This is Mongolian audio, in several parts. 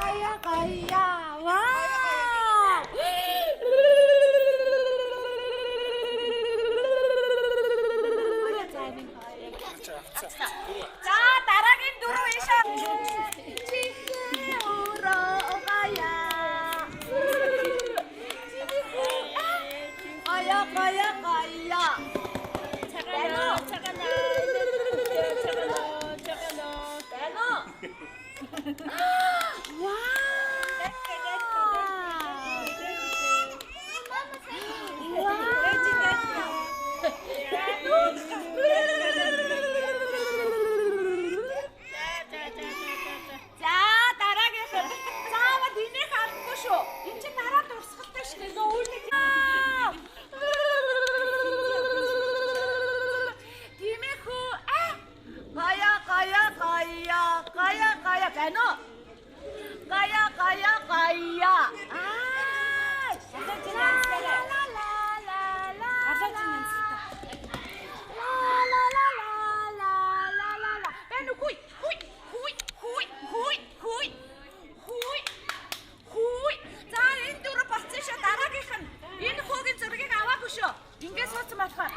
Гая гая. Вау! За дараагийн дөрөв ийшээ. Чихээ өрөө гая. Гая гая гая. Цагаан цагаан цагаан Байна уу? Вау! За дараагийнх нь заавал энийг албагүй шүү. Энд чинь дараа дурсгалтай шүү дээ. Нөө Тимэхүү а гая гая гая гая гая байна уу? Гая гая гая. Аа. Ла ла ла ла ла. Ла ла ла ла ла ла ла ла. Байна уу? Хүй хүй хүй хүй хүй хүй хүй хүй. За энэ дөрөв болцсон шүү. Дараагийнх нь энэ хүүгийн зургийг аваагүй шүү. Ингээ суудсан болохоор.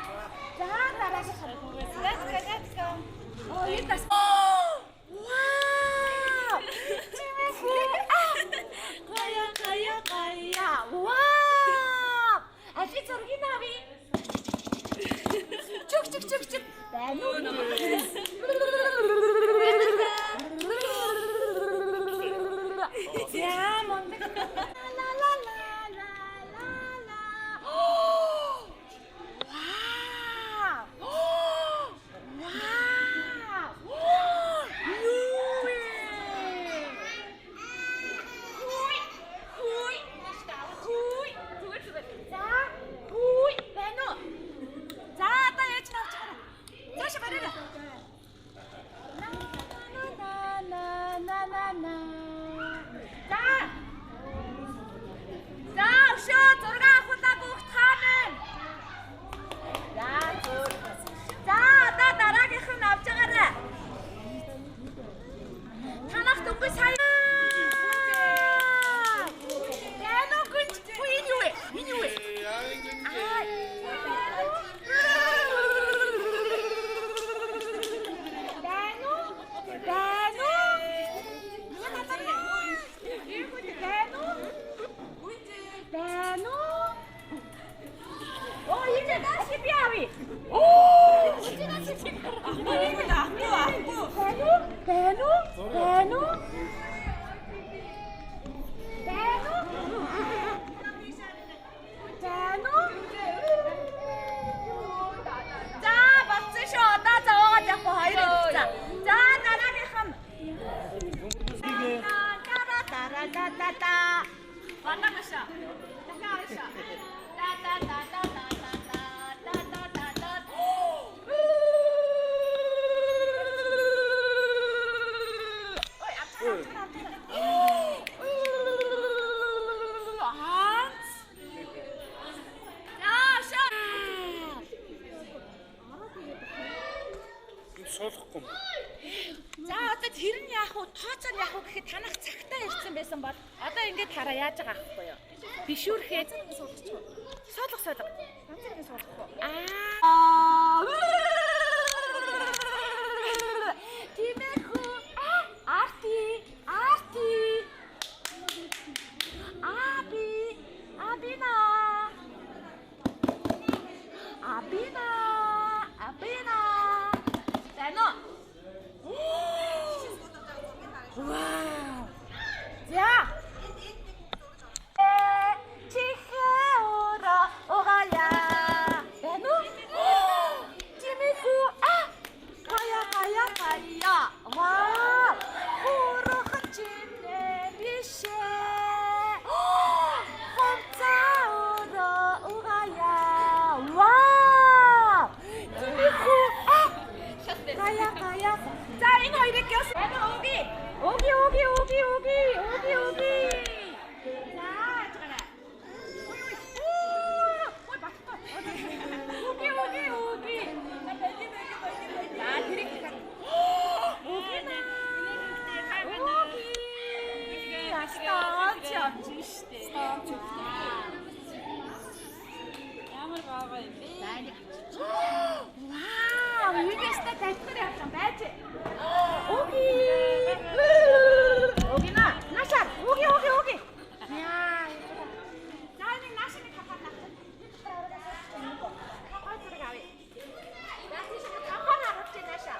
За дараагийнх нь. Let's go, let's go. Оо энэ бас. Вау! Тимэхүү. Гая гая гая. Вау! Али зургийг авъя. Чүк чүк чүк чүк. Байна уу? За мундаг. Ла ла ла ла ла ла. Вау! Вау! Юу вэ? Хүй! Хүй! Хүй! Зүгээр зүгээр. За, хүй байна уу? За, одоо ээж нь авч хараа. Цаашаа бариарай. На на на на на. За. За, өшөө зураг авахулаа бүгд хаана вэ? За, зур. За, одоо дараагийнх нь авч байгаарай. Танах дөнгөж сая. Байна уу гүнж? Үгүй энэ юу вэ? Энэ юу вэ? Аа. Байна уу? Байна уу? Байна уу? Байна уу? Оо, энэ наш би авъя. Оо! Байна уу? Байна уу? Байна уу? Байна уу? Байна уу? За, болцсон шүү. Одоо зовоогоод явах уу? Хоёр хэлцээ. За, дараагийнх нь. Та та та та. Балагашаа. Дахиад авъя. Та та та та та та та та та та. Ой, авчаа, авчаа, авчаа. Ханц. За, шаа. Энэ суулгахгүй юм. За одоо тэр нь яах вэ? Тооцоо нь яах вэ гэхэд танах цагтаа ирсэн байсан бол одоо ингэж хараа яаж байгаа аахгүй юу? Бишүүрхээ суулгачих. Суулга суулга. Ганц зэрэг суулгах уу? Аа. Тимэхүү. Арти. Арти. Аби. Абина. Абина. Абина. Байна уу? Вау! За. Чихээ өрөө угаая. Байна уу? гоё юм бэ? Вау, юу яста тайлбар явсан байж. Оги. Огина, наашаа. Оги, оги, оги. Яа. За нэг наашаа нэг хахаар наах. Хой зураг авъя. За тийш хахаар харуулж наашаа.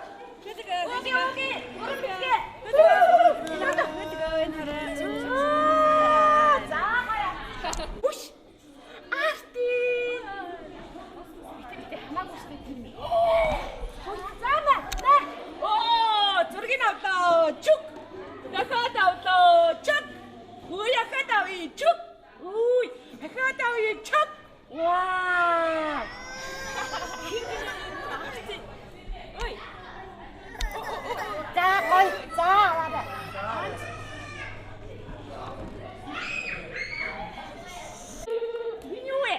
Оги, оги. Гурван битгээ. За гоё. Үш. Арти. Битээ хамаагүй шүү дээ тэр нь. За маа. За. Оо, зургийг авлаа. Чүк. Дахиад авлаа. Чүк. Үгүй дахиад авъя. Чүк. Үгүй дахиад авъя. Чүк. Вау. Ой. За гоё. За аваарай. Энэ юу вэ?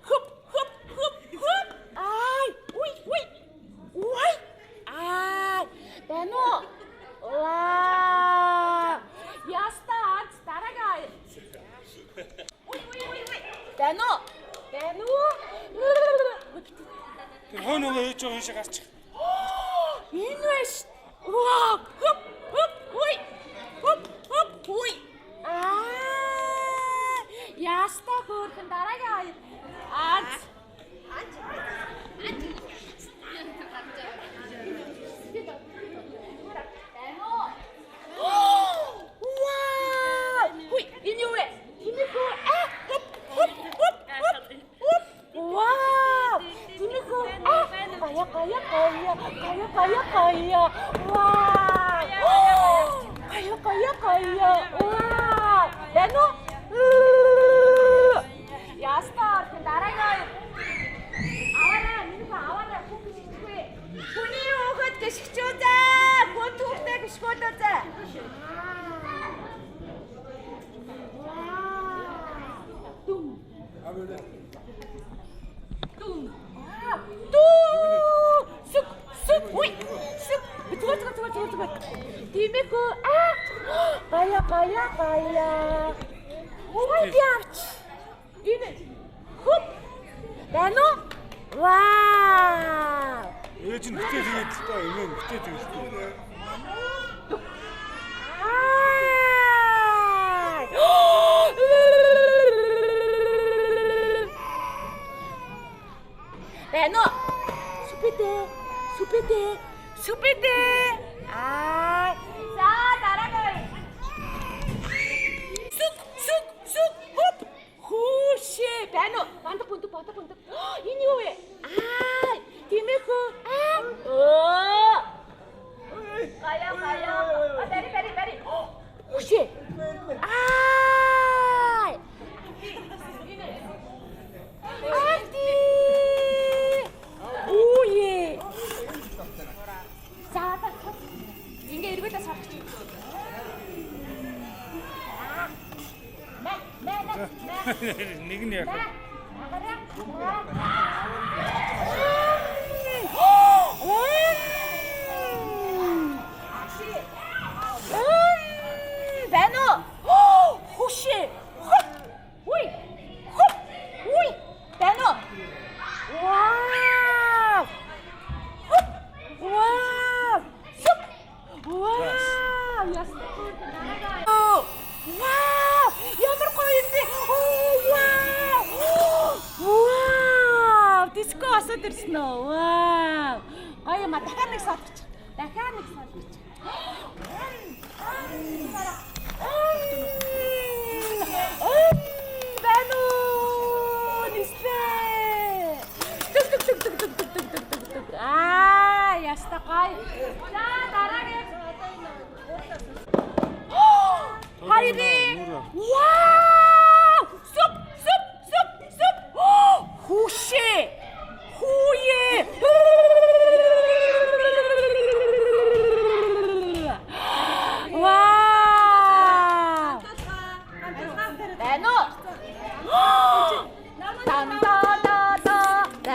Хоп, хоп, хоп, хоп. Ай, уй, уй. Уй. Аа, байна уу? Ваа. Яста анц дараагаа. Уй, уй, уй, уй. Байна уу? Байна уу? Тэр хойно нөгөө ээж байгаа юм шиг гарчих. Энэ байж. Ваа. Хоп, хоп, уй. Хоп, хоп, уй. Аа. Яста хөөрхөн дараагийн хоёр. Анц. Вау! Хүй, энэ юу вэ? Тэмэхүү аа хоп хоп хоп хоп хоп. Вау! Тэмэхүү аа гая гая гая гая гая гая. Вау! Гая гая гая. Вау! Байна уу? Ястар дараагийн хоёр. Аваарай, миний хүн аваарай хүн гიშгчгүй. Хүний хөөхөд гიშгчүү заа. Хүн түүхтэй гიშгүүлээ заа. Дүм. Аа, дүү. Сүк, сүк, уй. Сүк. Зүгээр зүгээр зүгээр зүгээр зүгээр. Тимэхүү аа. Гая гая гая. Ой би авч. Энэ хөп. Байна уу? Вау. Ээж нь битээ тэгээд л доо эмээ битээ тэгээд л доо. Аа. Байна уу? Сүпэдэ. Сүпэдэ. Сүпэдэ. Аа. За дараагийн. Сүк сүк сүк хоп. Хүүшээ. Байна уу? Бандаг бүндэг бандаг бүндэг. Энэ юу вэ? Аа. Тимэхүү. Аа. Оо. Гая гая. А бари бари бари. Хүүшээ. Аа. Арти. Үе. За за. Ингээ эргүүлээ сарах чи. Мэ мэ мэ. Нэг нь яах вэ? Байна уу? Хөшөө. Хоп. Уй. Хоп. Уй. Байна уу? Вау. Хоп. Вау. Суп. Вау. Ястаа. Вау! Ямар гоё юм бэ? Вау! Вау! Диско асаад ирсэн үү? Вау! Гоё юм а. Дахиад нэг содчих. Дахиад нэг содчих. Байна уу? Нислээ. Түг түг түг түг түг түг түг түг түг түг. Аа, яста гоё. За, дараагийн. Хоёрын. Вау! Суп, суп, суп, суп. Хүүшээ. Хүүе. Вау! Байна уу? Дан да да да.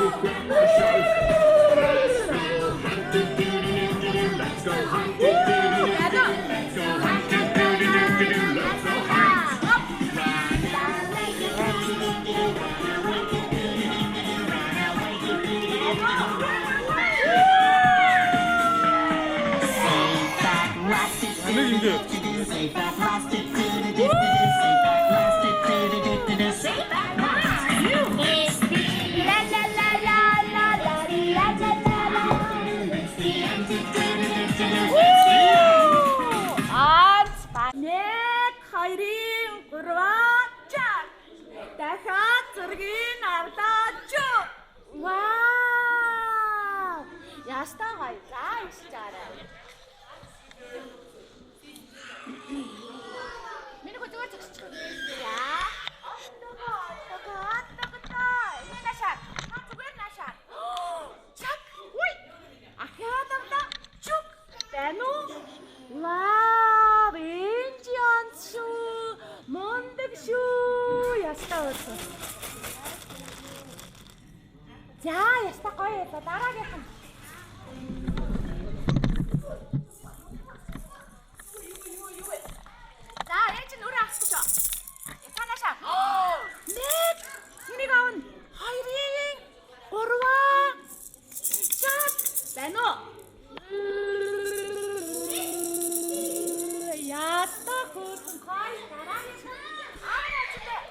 do, grandma shark. Let's go hunt, do do do do do. Let's go hunt, do do do do do. Let's go hunt, do do do do do. Let's go hunt. Нэг ингэ. Save that last, do do do do do. Save that last, do do do do do. Save that last. It's the la la la la la la la la la la. It's the end, do do do do do. It's the end. Анц ба. Нэг, хоёрын, гурван, чак. Дахиад зургийг авлаа чү. Вау! Ястаа гоё. За ичээрэй. Миний хөдөлгөөр зогсчих. За. Оттого, оттого, оттого. Энэ наашаа. Та зүгээр наашаа. Чак. Уй. Ахиад авлаа. Чүк. Байна уу? Вау, энэ жиан шүү. Мундаг шүү. Ястаа өсөө. За, ястаа гоё байлаа. Дараагийнх нь. За, ээж нь өөрөө авах гэж байна. Танаашаа. Нэг, энийг авна. Хоёрын, гурван. Чак. Байна уу? Ястаа хөөрхөн гоё дараагийнх нь. Аа, читэй.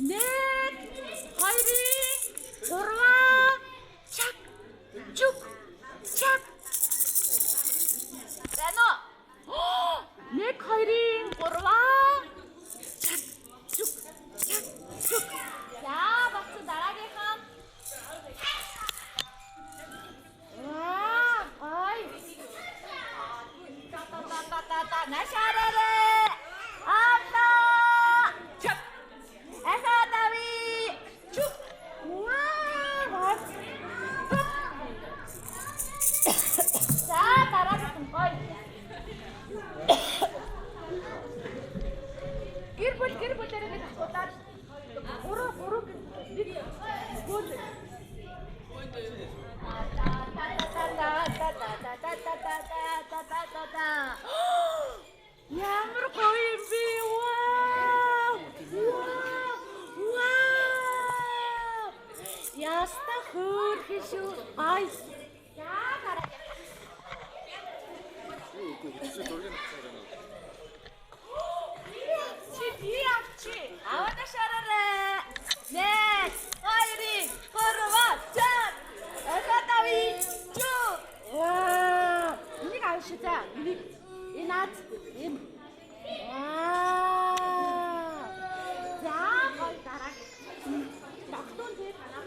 Нэг, хоёрын, гурван, чак, чүк, чак. Байна уу? Нэг, хоёрын, гурван, чак, чүк, чак, чүк. За, багц дараагийнх нь. Ваа, гоё. Та та та та та та нашаараарэ. Авлаа. Чак. Ахадави. Чүк. Ваа, бас. За, дараагийнх нь гоё. Гэр бүл гэр бүлээрээ нэг асуудаад гурав гурав гэр бүл нэг гол. Та та та та та та та та та та та та та. Ямар гоё юм бэ? Вау! Вау! Вау! Яста хөөрхөн шүү. Ай. За дараагийн. Үгүй чи зургийг авсан юм. Чи би авчи. Аваад шараарэ. Нэг, хоёр, гурван, чак. Ахатави. Чү. Ваа. Энийг авах шүү за. Энийг энэ наад энэ. Ваа. За, гой дараагийн. Тогтун дээр хараа.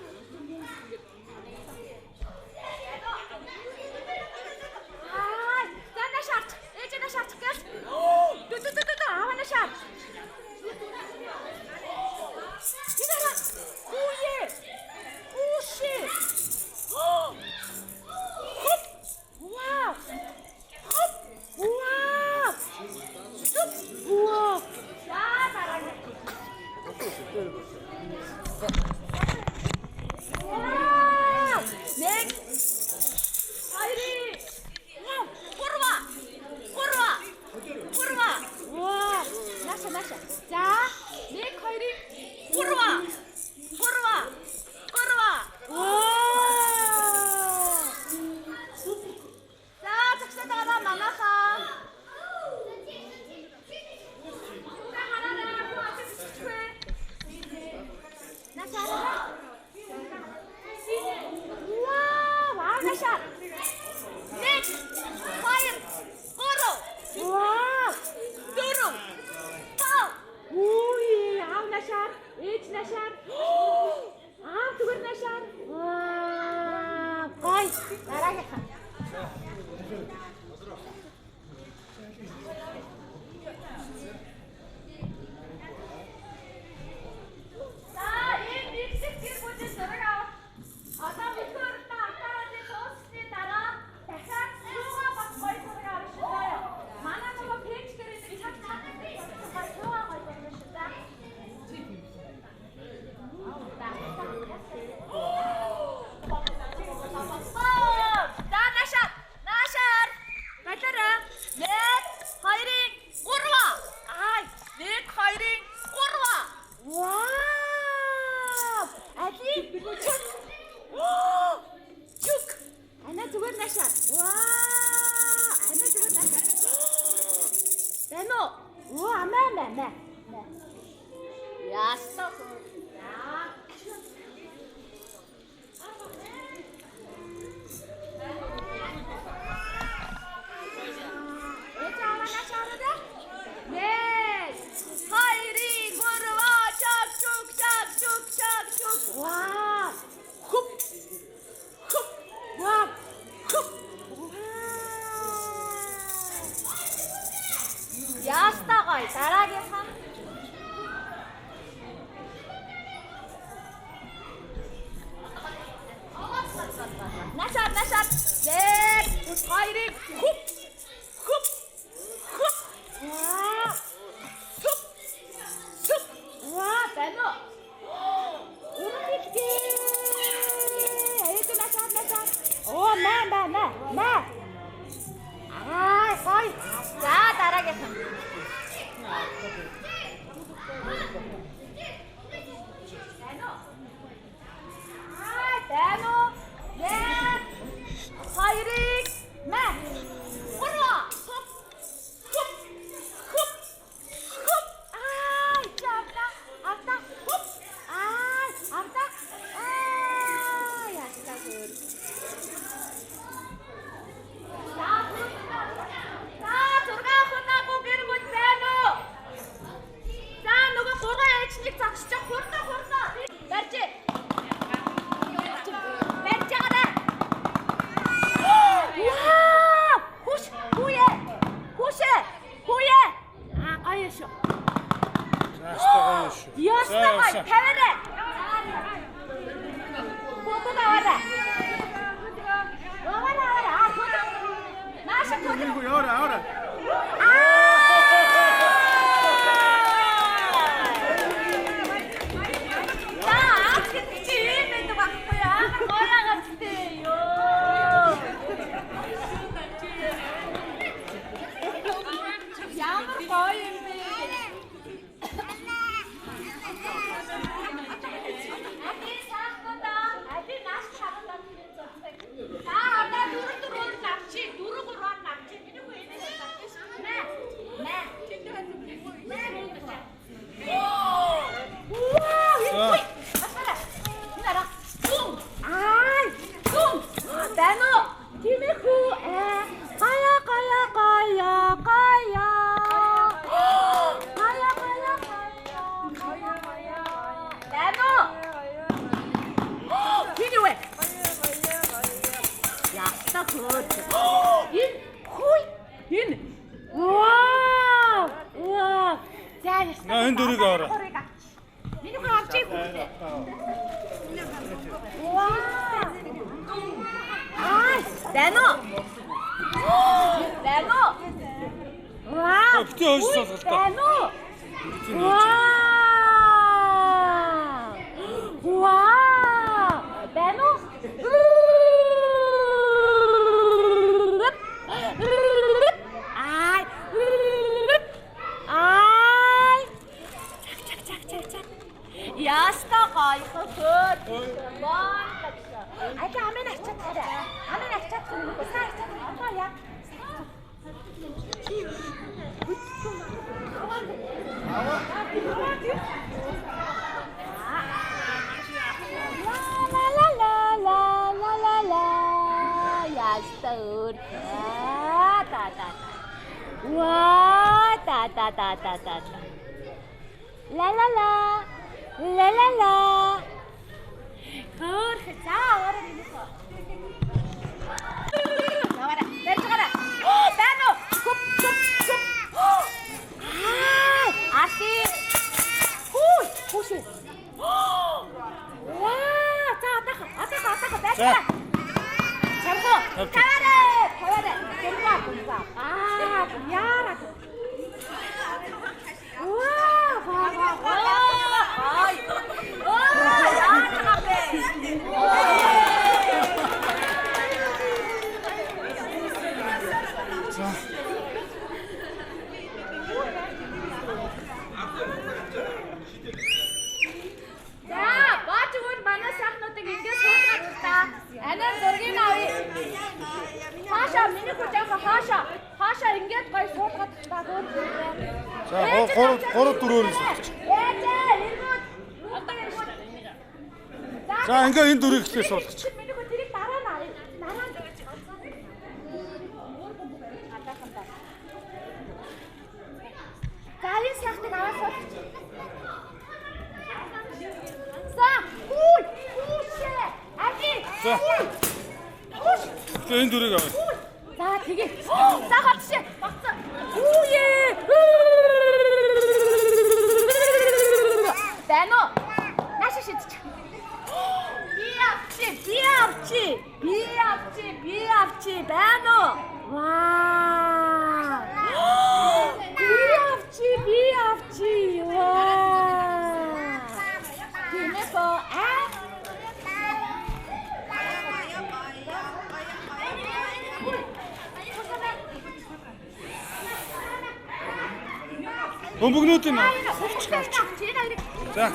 Аа, за нааш арч. Ээж нааш арч гэл. Дүү дүү дүү дүү аваа нааш арч. Энэ хараа. Үе. Үши. Хоп. Вау. Хоп. Вау. Хоп. Вау. За дараагийн. Вау. Нэг, хоёрын, вау, гурван, гурван, гурван. Вау, нааша, нааша. За, нэг, хоёрын, гурван, гурван, гурван. Вау. За, зогсоод байгаа манайхаа. Хүүгээ хараарай, хүү авчих бичихгүй. Нааша хараарай. Вау, аа нааша. Нэг, хоёр, гурав. Вау. Дөрөв. Тав. Үгүй, аав наашаар, ээж наашаар. Аав түгэр наашаар. Вау, гоё. Дараагийнх нь. За, энэ нэгсэх гэр бүлийн зураг авах. Одоо мэдхүү өртөө анхааралыг дууссаны дараа дахиад суугаа бас гоё зураг авах шүү заяа. Манай нөгөө пэйж дээр нэг цаг цаг гоё суугаа гоё зураг шүү за. Али чүк. Чүк. Ана зүгээр наашаа. Ваа! Ана зүгээр наашаа. Байна уу? Оо, амаа маа маа. Ястаа. Вау! Хуп! Хуп! Вау! Хуп! Ястаа гоё. Дараагийнх нь Наашаа наашаа. Нэг, хоёрыг хуп! Хуп! Хуп! Вау! Суп! Суп! Вау, байна уу? Оо, маа маа маа маа. Аа, гоё. За, дараагийнх нь. Аа, байна уу? Нэг, хоёрыг маа. Гурав. Хуп. Хуп. Хуп. Хуп. Аа, чи авда. Авда. Хуп. Аа, авда. Аа, ястаа гөр. За, 6 хунаагүй гэр бүл байна уу? За, нөгөө 3 ээжнийг загсчих хурдан хурдан. Барьж. Барьж байгаарай. Вау! Хүш, хүүе. Хүүшээ. Хүүе. Аа, гоё шүү. Ястаа гоё шүү. Ястаа гоё. Тавиарай. Хөдөг аваарай. Аваарай, аваарай. Аа, хөдөг. Нааша хөдөг. Яваарай, аваарай. За, аач гэдэг чи ийм байдаг байхгүй яа. Гоё гарцтай ёо. Ямар гоё юм бэ? Али саахнуудаа, али нааш чаруудаа тэр зурцдаг. За, одоо дөрөв дөрвөөр навчи, дөрөв гурваар навчи. Миний хүү энэ навчи. Мэ. Мэ. Мэ. Вау, энэ хүй. Басараа. Энэ ара. Зүм. Аа, зүм. Байна уу? Тийм ээ хүү. Аа, гая гая гая гая. Гая гая гая. Гая гая. Байна уу? Тэр юу вэ? Ястаа хөөд. Энэ хүй. Энэ. Вау! Вау! За ястаа. На, энэ дөрийг аваарай. Миний хүү авчих хүүхдээ. Вау! Аа, байна уу? Байна уу? Вау! Битгий хойш суулгал та. Байна уу? Вау! Вау! Байна уу? Ай! Ай! Чак чак чак чак чак. Ястаа гоё хөхөр. Мондагш. Али амын арчаад хараа. Амын арчаад хөрөнгө. Сайн арчаад одоо яа. Ла ла ла ла ла ла ла. Ястаа өөр. Та та. Ва та та та та та. Ла ла ла. Ла ла ла. Хөөх за аваарай миний хөө. Аваарай. Барьж гараа. Оо, байна уу? Хүп хүп хүп. Аа, аси. Хүү, хүүшээ. Ваа, за одоох, одоох, одоох барьж гараа. Чамхуу. Таваарай, таваарай. Гэмба, гэмба. Аа, яараа. Ваа, ваа, ваа, ваа. Ай. Оо, яараа бэ. За. За, Миний хүү жоохон хаашаа хаашаа ингээд гоё суулгаад та хөөр. За 3 3 4-өөр нь суулгачих. Ээжээ эргүүд. Одоо эргүүд. За ингээ энэ дөрийг эхлээ суулгачих. Миний хүү тэрийг дараа нь дараа нь За энэ сайхныг аваад суулгачих. За хүү хүүшээ. Аги. За. Хүүш. Тэгээ энэ дөрийг аваа. За тэгээ. За хатшээ. Багцаа. Хүүе. Байна уу? Нааш шидчих. Би авчи, би авчи. Би авчи, би авчи. Байна уу? Вау. Би авчи, би авчи. Вау. Тинэко а. Бөмбөгнүүдийн Авчих авчих. Энэ хоёрыг. За.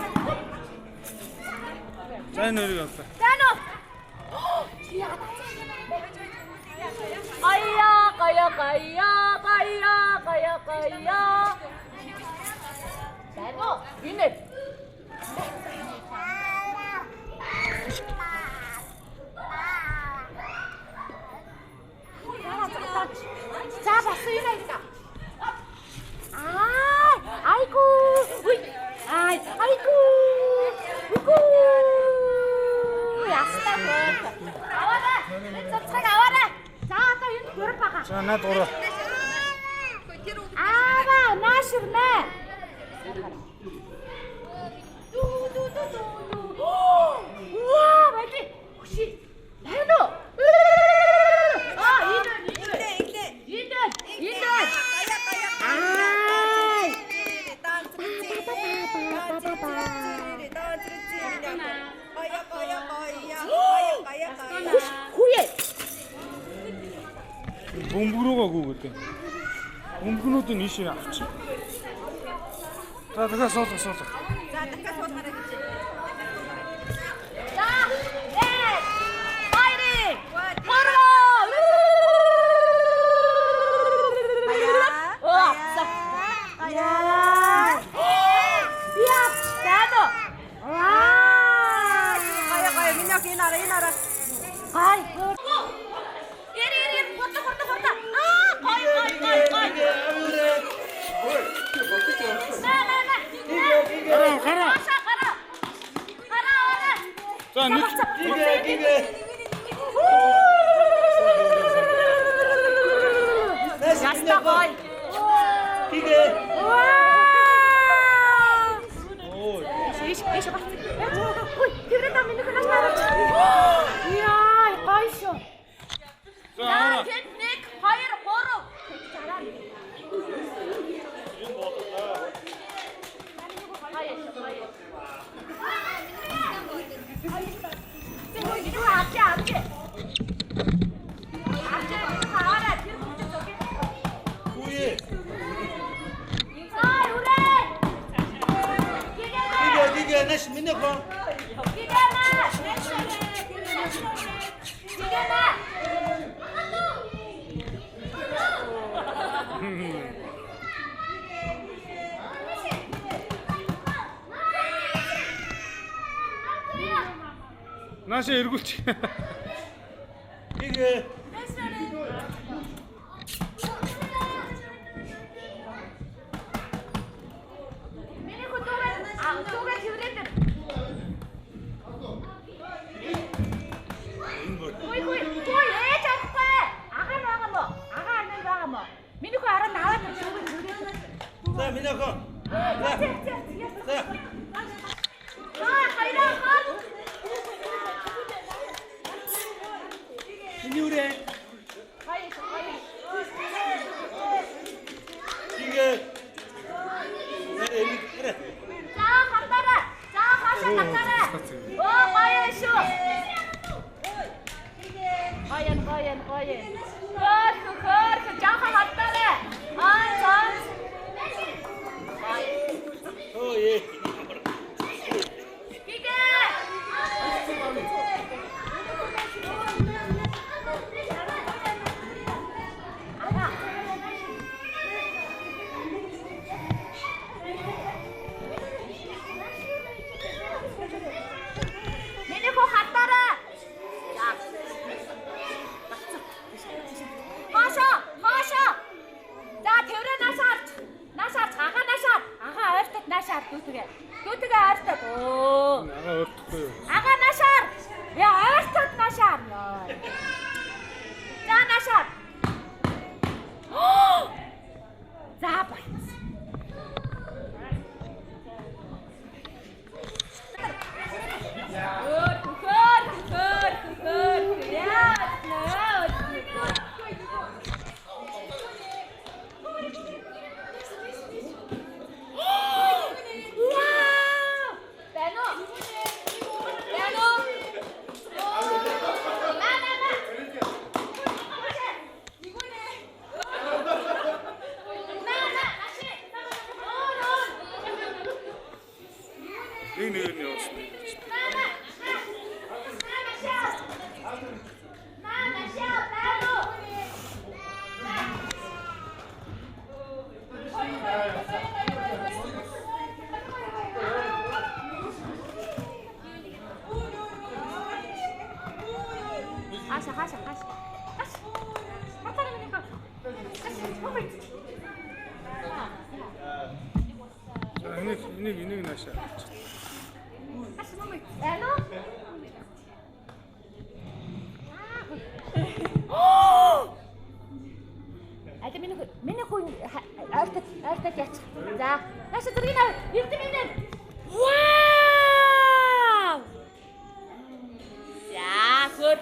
За энэ хоёрыг авлаа. Байна уу? Гая гая гая гая гая гая. Байна уу? Энэ. За бас энэ хоёрыг. Аа, айгу. Уй. Ай, айгу. Үгүй. Ястаа хөөр. Аваарай. Энэ цацхыг аваарай. За одоо энд гурав байгаа. За над гурав. Аава, нааширнэ. Дүү дүү дүү дүү. Ваа, бали. Хөши. Байна уу? Аа, энэ энэ. Энэ энэ. Аа. Хүш хүүе. Бөмбөг рүүгээ гүгээд. Бөмбөгнүүдийн ийшээ авчих. За дахиад суулгах суулгах. За, нэг, хоёр, гурав. Оо, авсан. Яа. Би авчихсан уу? Ваа. Гай. Эр эр эр хурда хурда хурда. Аа, гой гой гой гой. Нэ нэ нэ. Гараа гараа. Хаашаа гараа. Гараа аваарай. За нэг Яста гой. Ваа. Иш иш багц. Ой, тэрээ та миний хөнөөс наравч. Яа, гоё шүү. За За, аваарай. тэнд 1 2 3. Зараа. Юу авчи авчи. Авчи аваарай тэр хөвчөд өгье. За, үрээ. Гигэмэ. Гигэмэ. Гигэмэ. Наашаа эргүүлчих. Миний хөдөөгээ дүүгээ хэврээд ир. Хүй хүй хүй ээж авахгүй. Агаа нь байгаа мó? Агаа нь байгаа мó? Миний хүү араа наваад ир дүүгээ хэврээд ир. За. За хоёроо хол. Хаашаа хаашаа. Хааш. Хатаа миний хөө. Хааш. За энийг наашаа. Хааш мамай. Ано. Ада миний хүү ойртод яачих. За. Наашаа зургийг ав. Эрдэм минь. Вау! За, хөөр.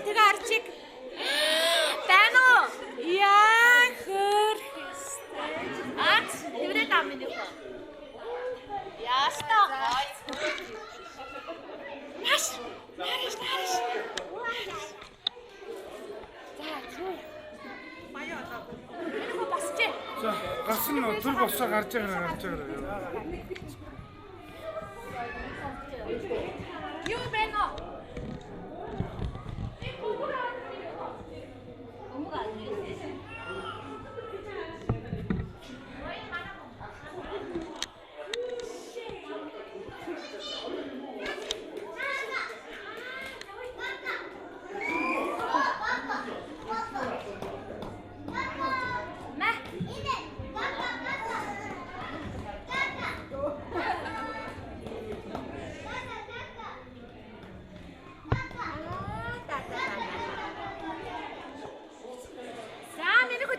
Тэгээ арчиг. Байна уу? Яа хөр. Ац, тэрээ даа миний хөө. Ястаа гой. Маш. Нариш. За, зүү. Маяа одоо. Миний хөө босчээ. За, гарсан нь түр босоо гарч байгаа. Юу бэ нөө?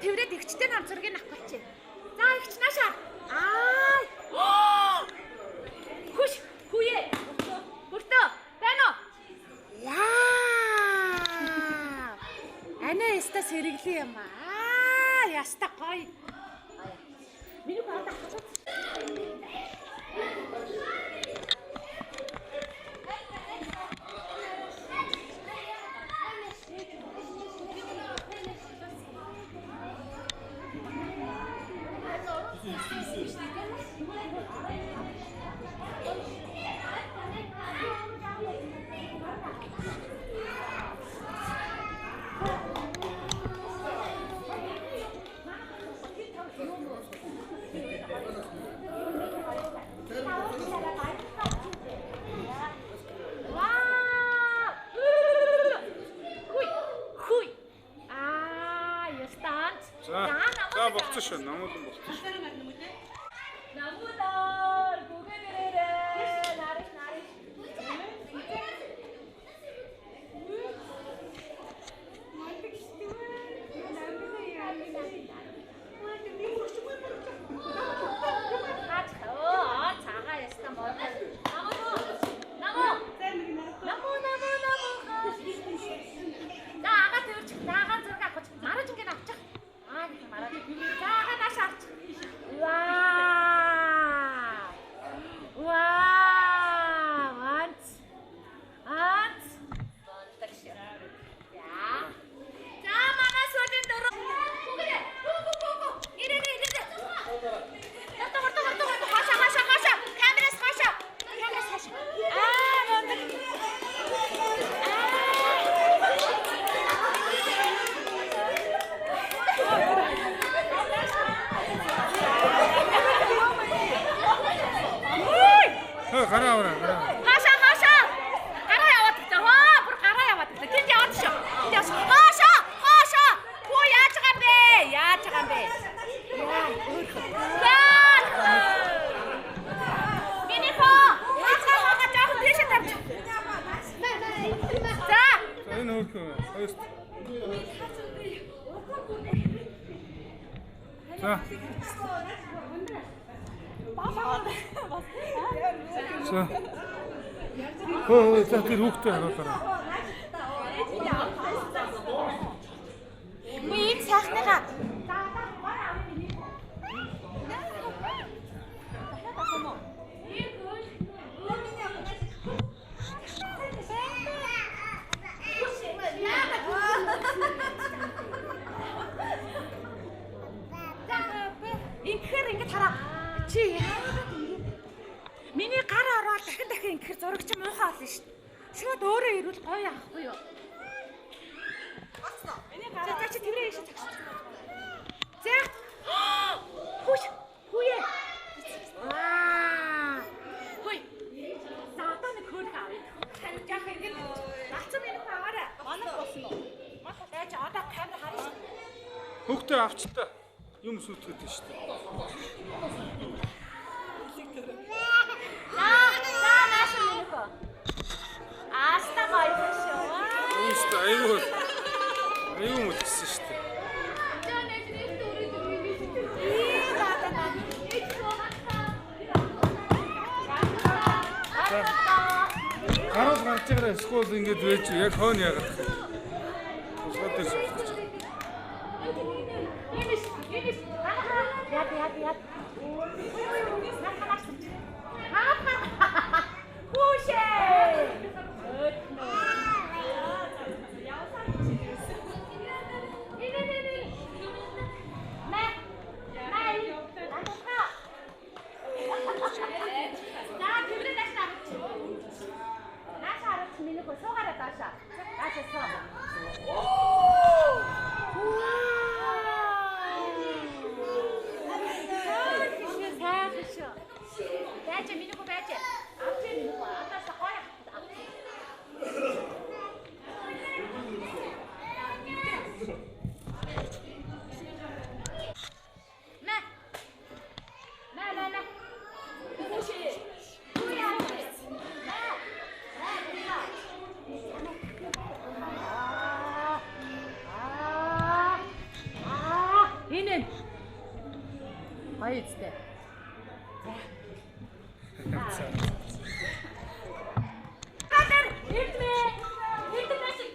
Тэврээд эгчтэй нам зургийг авах болчих. За эгч наашаа. Аа. Хүш, хүүе. Бүртөө. Байна уу? Вау. Ана яста сэргэлэн юм аа. Яста гоё. Миний хаа авах. За болцсон шүү. Намуулан болцсон шүү. Намуулаа гүгэн ирээрээ. Нариш. Гараа аваа, гараа. Хаашаа, хаашаа. Гараа яваад гэдэг. Хаа, бүр гараа яваад гэдэг. Тэнд яваад шүү. Тэнд яваад. Хаашаа, хаашаа. Хөө яаж байгаа юм бэ? Яаж байгаа юм бэ? Яа, өөрхөн. Яа. Миний хоо. Хаашаа хаашаа жоохон тийшээ тавьчих. За. За энэ өөрхөн. Хоёрт. За. За. Хөө за тэр хүүхдээ харуулаарай. Би энэ сайхныгаа Ингэхээр ингэж хараа. Чи яагаад ингэ? Миний гар ороод дахин дахин ингэхээр зураг чи муухай болно шүү дээ. Шууд өөрөө ирвэл гоё авахгүй юу? За за чи тэрээ ийш цагш. За. Хүүш. Хүүе. Аа. Хүй. За одоо нэг хөөрхөн авъя. Яг ингэ галцсан минь хөө аваарай. Манайх болсон уу? Манайх байж одоо камер харна шүү. Хүүхдээ авчтаа. Юм сүйтгэдэг шүү дээ. За за нааш минь хөө. Аста гоё шүү. Үүстэ айгүй айгүй мөлсөн шүү дээ. Гаруул гарч байгаараа эсвэл ингэж байж яг хойно яагаад вэ? Тулгай дээр суулгаж. Яд яд яд. Хүүшээ. Энэ гоё үстэй. За. Гадар ирдмэ. Ирдмэ шиг.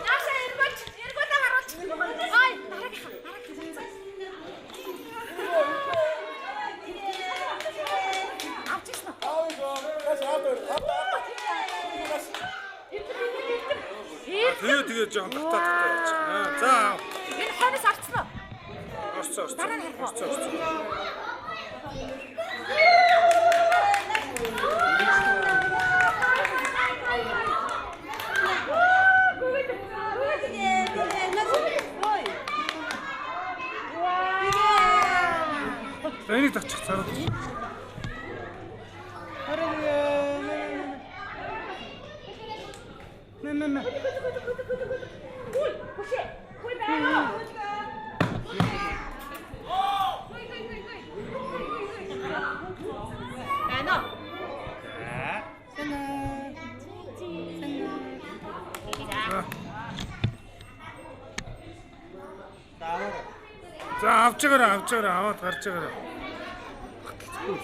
Наашаа эргүүлж, эргүүлээ харуулж. Ай, дараагийнха, дараагийнха. Авч ирсэн үү? Тэгээ тэгээ жоохон татаа татаа яач. Аа за аав. Энэ хойноос орцсон уу? Орцсон орцсон. Дараа нь харах уу? Орцсон орцсон. За энийг татчих цараад. Нэ нэ нэ. Хүй, хүшээ. Хүй байна уу? Байна уу? За авч байгаарай авч байгаарай аваад гарч байгаарай. Баталцгүй.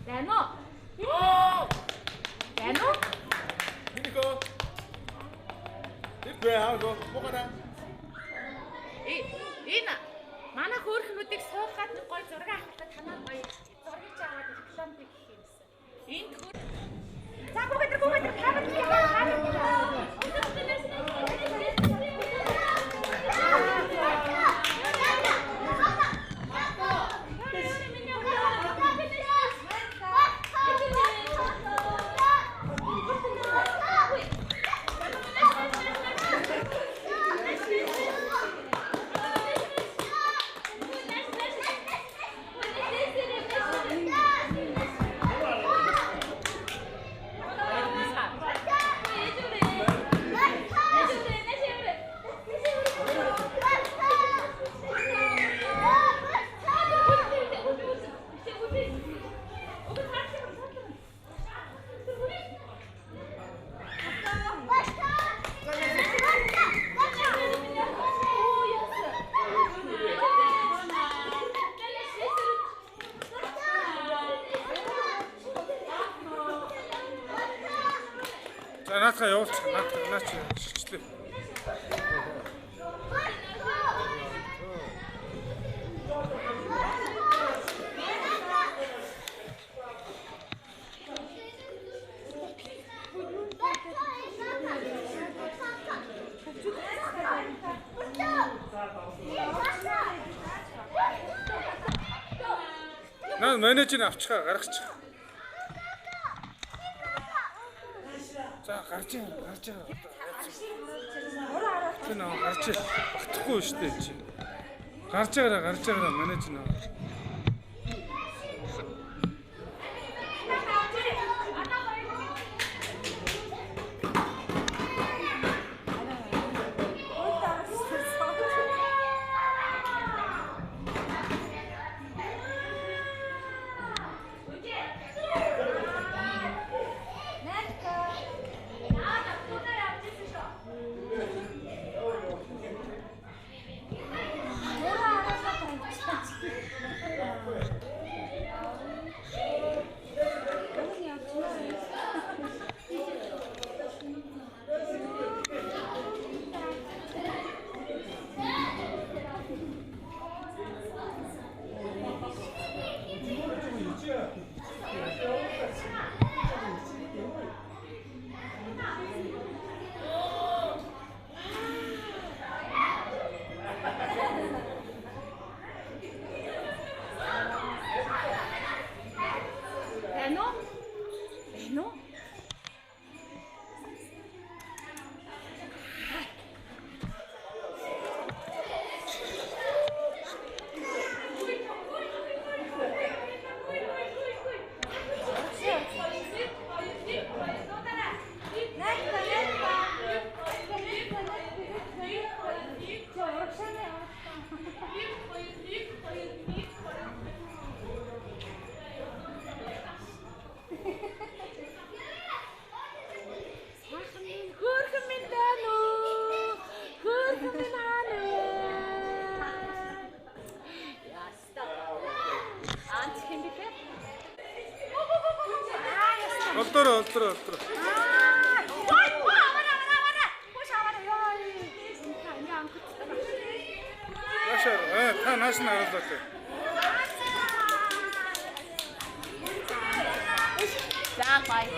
Байна уу? Байна уу? Минико. Бэ хааго мохона. Энэ манай хөөрхнүүдийг суулгаад нэг гоё зураг авахлаа танаа гоё зургийг чи аваад рекламыг гэх юмсан. Энд хөр. За гүгэдэр гүгэдэр камер камер. За наадхаа явуулчих. Наадхаа наач шилжлээ. Наа менежер авчихаа гаргачих. За гарч байгаа гарч байгаа. Тэр нөө гарч багтахгүй шүү дээ чи. Гарч байгаараа гарч байгаараа менежер нөө. Байна уу? Байна уу? Хөөрхөн минь байна уу? Хөөрхөн минь хаана вэ? Яста. Анц хэм бэлээ? Аа яста. Олдороо олдороо олдороо. Аа. Ой, авара авара авара. Хөөш авара ёо. Ингээ анхацтай. Наашаа та нааш нь харуулаа тэ. За гоё.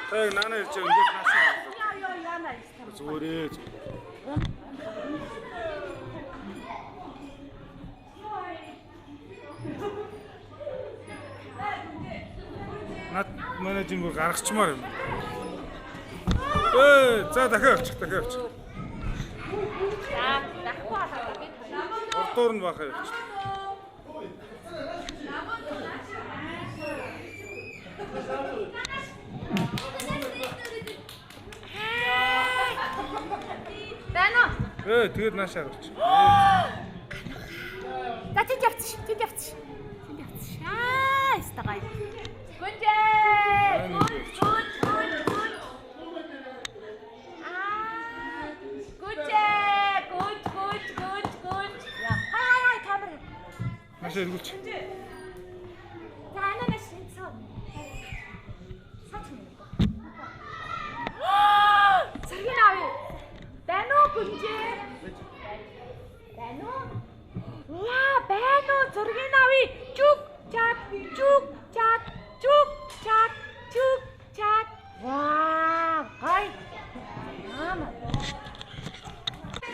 Та яг наана ирж байгаа ингээд нааш нь харуулаа. Яа ёо яана яста. Зүгээрээ зүгээр. Над менежинг бүр гаргачмаар юм. За дахиад авчих, дахиад авчих. За, дахиад халаа би хоёр. Урдуур нь бахаа явчих. Байна уу? Тэгээд наашаа авчих. За тэнд явчих, тэнд явчих. Тэнд явчих. Аа, яста гоё. Гүнжээ. Гүн гүн гүн гүн. Аа. Гүнжээ. Гүн гүн гүн гүн. Яа. Хай хай хай камер. Хаашаа эргүүлч. За анаа шинцэн. Сач юм. Зургийг авъя. Байна уу гүнжээ? Байна уу? Ваа, байна уу? Зургийг авъя. Чүг чак чүг чак чүг чак чүг чак. Ваа, гай. Аама. За,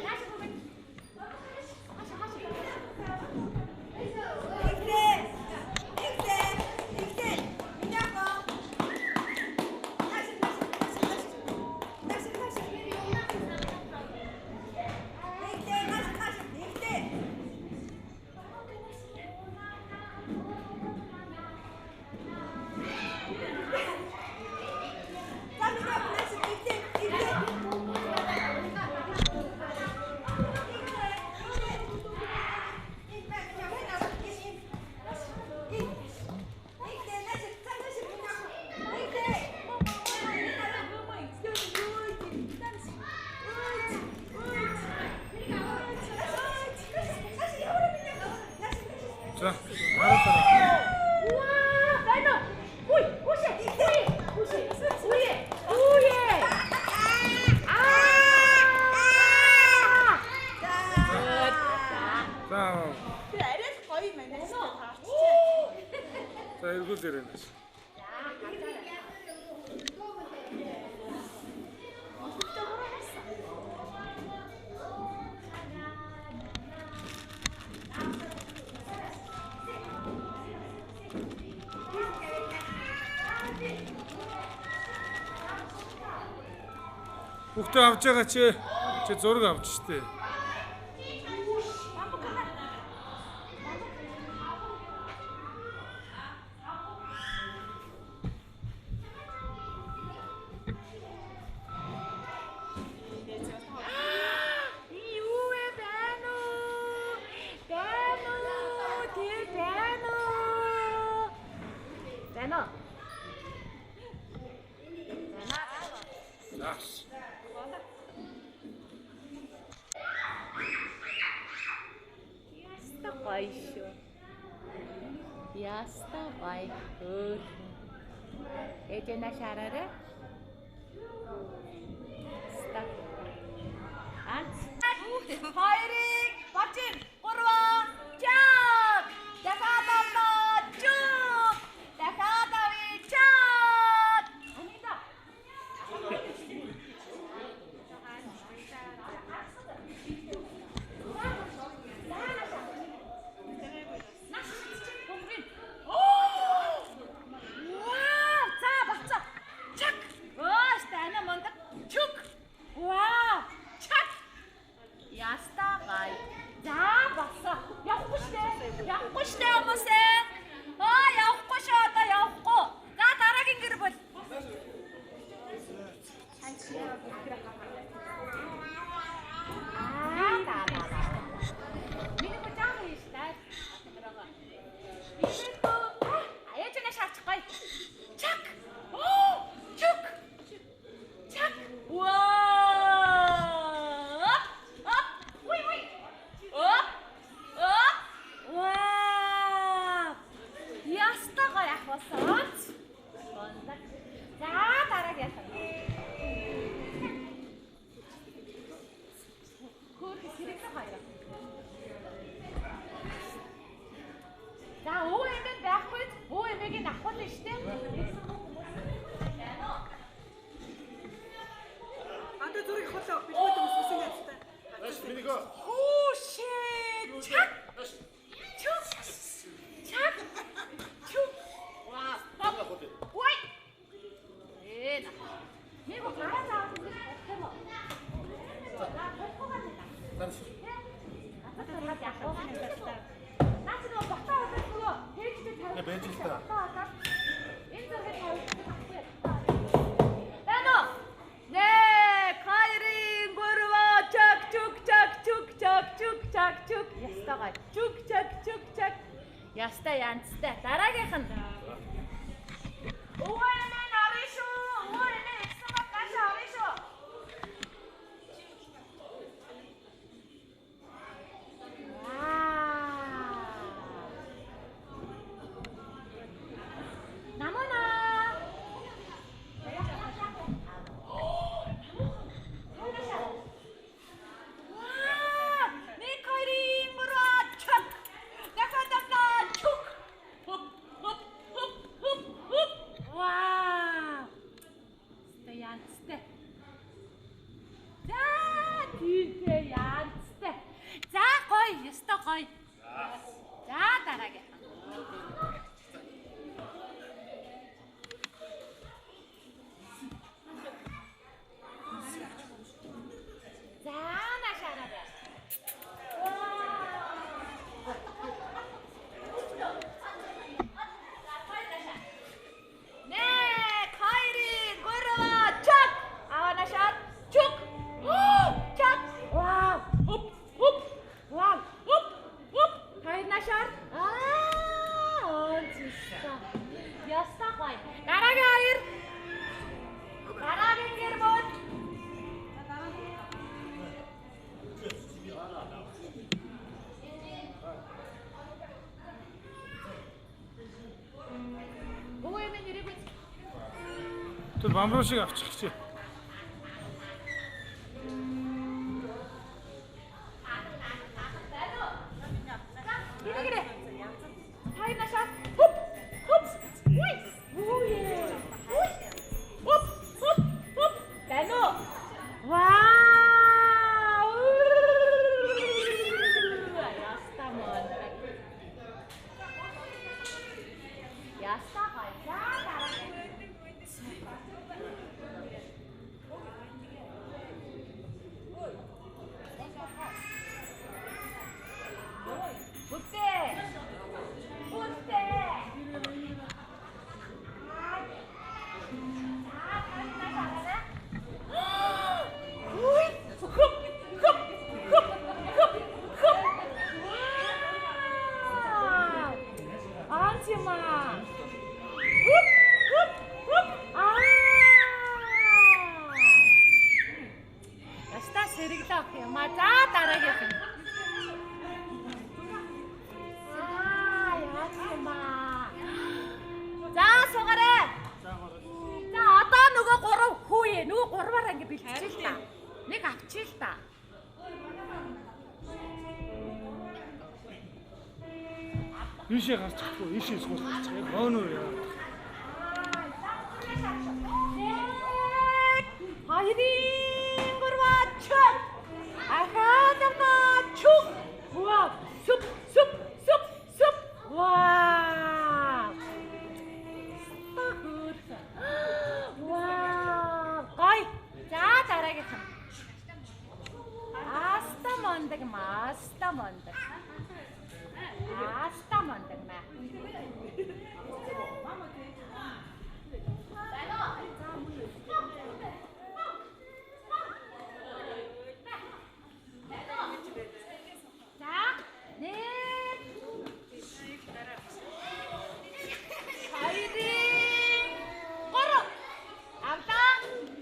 нааш гүн. Хаашаа хаашаа. За, хараа. Ваа, байна уу? Хүй, хүүшээ. Хүй, хүүшээ. Үе. Үе. Аа. За, Тэр арай л гоё юм байна. за эргүүл ирэнэ. Хүүхдээ авч байгаа чи чи зураг авч штэ. Юу вэ байна уу? Байна уу? Тэр байна уу? Байна уу? За. Яста гоё шүү. Яста гоё. Хөөрхөн. Ээжээ нааш хараарай. Ста. Анц. Хоёрыг божин гурван чаг. Дахиад авлаа. Чүг. Дахиад авъя. Чаг. Анида. Наш чинь бомбын. Оо! Вау! За болцоо. Чак. Өө, станаа мундаг. Чүк. Вау! Чак. Яста гай. За болцоо. Явахгүй штэ. Явахгүй штэ хүмүүсээ. Аа, явахгүй шүү одоо явахгүй. За дараагийн гэр бүл. Аа, за за за. Миний хөө жаахан юм штэ. Аяа ч нэ шаарчих гоё. Чак. Оо, чүк. Чак. Ваа. Оп, уй уй. Оп. Оп. Ваа. Яста гоё ах болсон. Бондаг. За дарааг яах вэ? Хөөх сэрэгсэн хоёр. За өвөө эмээ байхгүй өвөө эмээг нь авах нь штэ. Тэгсэн бүх хүмүүс байна уу? Одоо зураг авах уу? Бэлгүүд өмссөн явцтай. Хүүшээ. Чак. Чүк. Чак. Чүк. Ваа. Ой. Ээ на. Нэг гараа заавал ингэж болох юм уу? За, болохгүй байна. Надад яах вэ? Наа чи нөгөө ботоо болоод нөгөө пэйжтэй тавьж. Байж л та. Ботоо болоод энэ зургийг тавьж авахгүй. Байна уу? Нэг, хоёрын, гурван, чак, чүк, чак, чүк, чак, чүк, чак, чүк. Ястай гай. Чүк, чак, чүк, чак. Ястай янзтай. Дараагийнх нь. Өвөө эмээ нь орно шүү. Өвөө эмээ ирсэн бол наашаа орно шүү. Вау. гоё. За дараагийн. За наашаараа. Нэг, хоёрын, гурван, чак. Аваа наашаар. Чук. Чак. Вау. Хоп, хоп. Вау. Хоп, хоп. Хоёр наашаар. Аа, онцлог. Ястай гоё. Дараагийн хоёр. Дараагийн гэр бүл. Өө юм нэрийг үз. Тэр бамруу шиг авчих чи. Гэрээ. Хоёр наашаар. Хоп, хоп. Уй. Уй. Уй. Хоп, хоп, хоп. Байна уу? Вау! Яста мөн. Яста гоё. За дараагийн. Бүтээ. Бүтээ. Үй! Хөп хөп хөп хөп хөп. Вау! Антима. Хөп хөп хөп. Аа! Яста сэргэлээ авах юм а. За дараагийнх нь. Аа, яах юм аа. За суугаарай. За одоо нөгөө гурав хүүе нөгөө гурваараа ингэ бэлтжээ л та. Нэг авчи л та. Ийшээ гарч чадахгүй, ийшээ суух гарч. Яг хойно уу яа. Нэг, хоёрын гурваа чөк. Ахаад авна чүк. Вау, сүп сүп сүп сүп. Вау. Хөөрхөн. Вау, гоё. За дараагийнх нь. Аста мондаг, маста мондаг. Аста мондаг маа. За, нэг, хоёрын, гурав. Авлаа.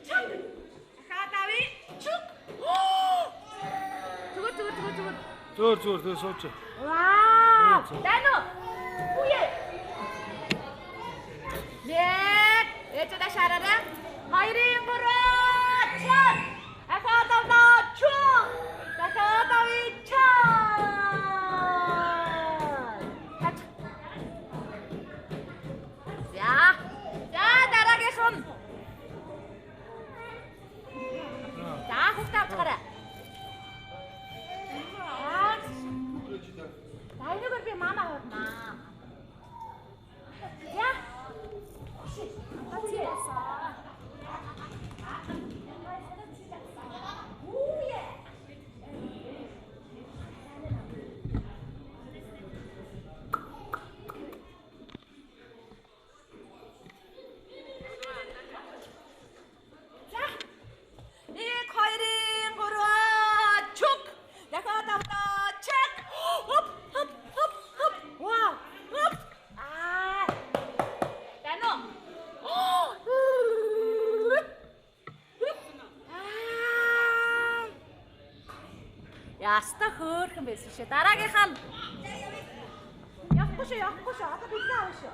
Чак. Ахаад авъя. Чук. Зүгээр зүгээр зүгээр зүгээр. Зөөр зөөр зөөр сууч. Вау! Байна уу? Үе. Нэг, ээжээ шараарай. Хоёрын гурав, чак. Ахаад авлаа. Чук. Дахиад авъя. Чак. Хач. За. За дараагийнх нь. За хүүхдээ авч гараа. Аа. За энэгээр би мама хурнаа. Я. За. Нэг, хоёрын, гурван, чүк. Дахиад авлаа. Чак. Хоп, хоп, хоп, хоп. Вау. Хоп. Аа. Байна уу? Аа. Яста хөөрхөн байсан шээ. Дараагийнх нь. Явахгүй шүү, явахгүй шүү. Одоо бэлгээ авах шүү.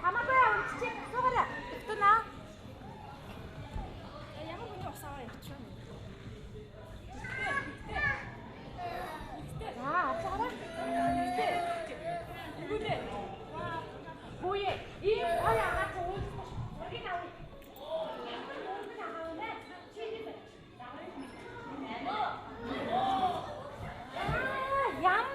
Хамаагүй авчих. Суугаарай. Тэгтэнэ. Ямар хүний ус аваа явчих вэ? За, авч гараа. Нүгүлээ. Хүүе, ийм гоё агаар чи уулзах. Ургийг авъя. Ямар мөнгө агаа вэ? Чи ийм байна. Аа, ямар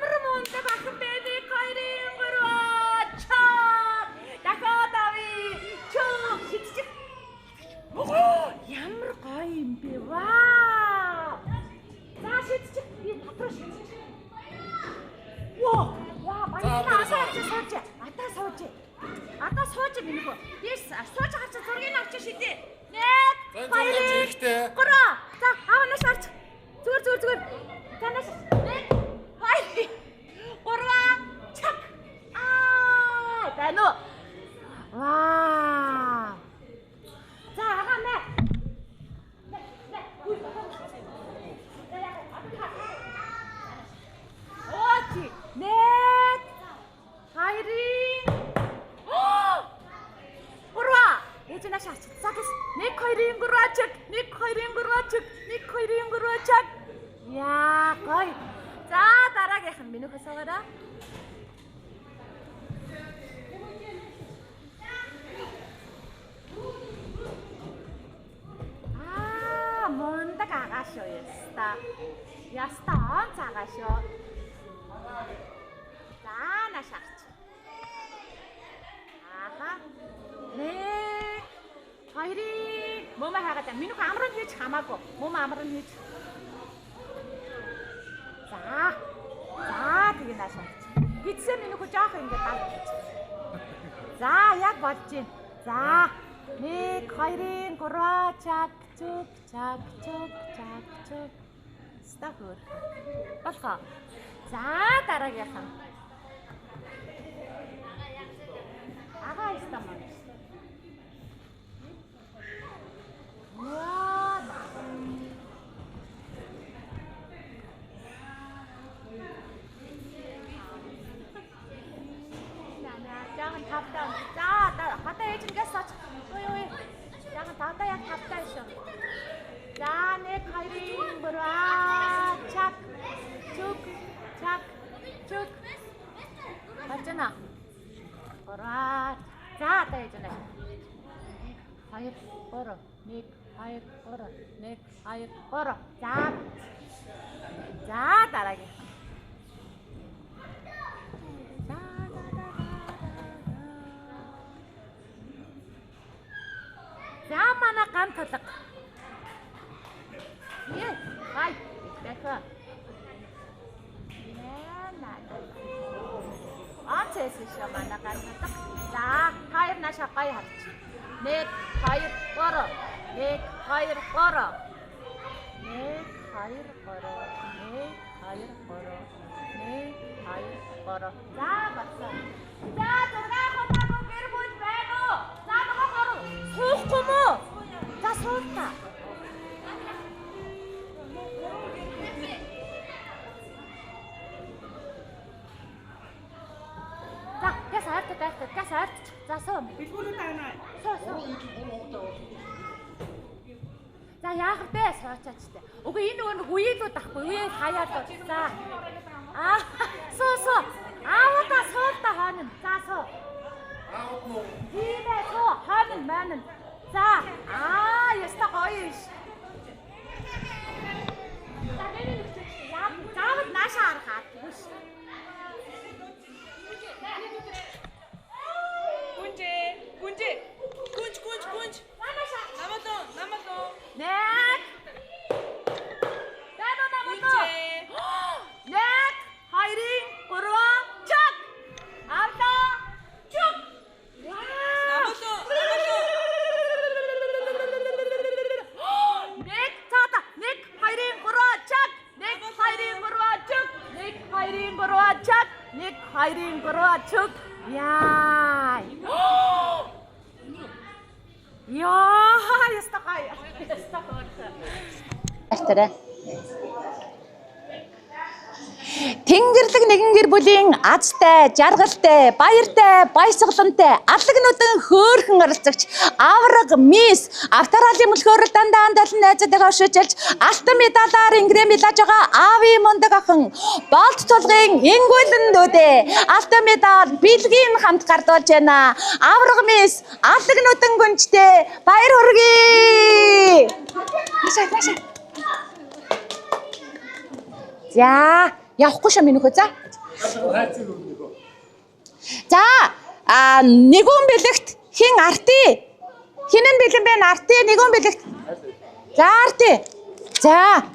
чи сууж. Одоо сууж. Одоо сууж минийхөө. Дээш сууж гарч зургийг авч шидэ. 1 За, зураг авч 2 ирэхтэй. 3. За, аав нааш харч. Зүгээр зүгээр зүгээр. За нааш. 1 2 3 чак. Аа, байна уу? Вау. За, агаа мэ. Мэ, хүй. За, яг одоо Оо чи. Нэг хоёрын Гурва. Ээж нааш авч. За гэс. 1 2 3 чаг. 1 2 3 чаг. 1 2 3 чаг. Яа, гоё. За дараагийнх нь минийхээ суугаарай. Аа, мундаг агаа шүү яста. Яста онц агаа шүү. За нааш авч. Ааха. Нэг хоёрын мөмө хагаад байна. Минийх амрын хийж хамаагүй. Мөмө амрын хийж. За. За тэгээ нааш авч. Гидсээ минийх жоох ингэ дав. За яг болж байна. За 1 2 3 чаг чүг чаг чүг чаг чүг. Ста хөр. Болохоо. За дараагийнх нь. Агаа иста маань. Ваа. Жаахан тавтай. За одоо хатаа ээж ингээс сууч. Ой ой. Жаахан тавтай яг тавтай шүү. За 1 2 3 чак чүг чак чүг. Болж байна. 3. За одоо ээж нэ. 2 3 1 2 3 1 2 3. За. За дараагийн. За за за за. За манай ган тулга. Е, хай. Даха. Наа. Онц эсэн шүү манай ган тулга. За, хоёр наашаа гоё харч. 1 2 3 1 2 3 1 2 3 1 2 3 1 2 3. За болсон. За 6 удаагүй гэр бүл байна уу? За нөгөө гурав суухгүй мө? За суу та. За, газ ойртод ойртод, газ ойртож. За суу. Бэлгүүрүүд аана. Суу суу. За яах вэ? Суучаач та. Үгүй энэ нөгөө нэг үеэлүүд ахгүй. Үеэл хаяад. За. Аа, суу суу. Аавда суу та хойно. За суу. Аауд мó. Тийм ээ суу. Хойно маань. За. Аа, яста гоё юм ш. За нэр нэг чи яа заавал наашаа харах албагүй ш. Гүнжээ. Гүнжээ. Гүнж гүнж гүнж. За наашаа. Намалуу, намалуу. Нэг. Дано намалуу. Гүнжээ. 1 2 3 чаг. Авлаа. Чүг. Вау. Намалуу, намалуу. Нэг цаата 1 2 3 чаг. 1 2 3 чүг. 1 2 3 чаг. 1 2 3 чүг. Яа. Яа, яста гоё. Яста хөөрхөн. Баяртай. Тэнгэрлэг нэгэн гэр бүлийн азтай, жаргалтай, баяртай, баясгалантай, алаг нүдэн хөөхөн оролцогч авраг мисс Австралийн мөлхөөрөл дандаа андалан найзуудыгаа өшөөжлж алтан медалаар ингрэм милаж байгаа аавын мундаг охин болт тулгын ингүүлэн дүүдээ алтан медаль бэлгийн хамт гардуулж байна. Авраг мисс алаг нүдэн гүнжтэй баяр хүргэе. Наашаа наашаа. За, явахгүй шүү минийхөө за. За, а нэгэн бэлэгт хин арти? Хин нь бэлэн бэ? Арти нэгэн бэлэгт. За, арти. За.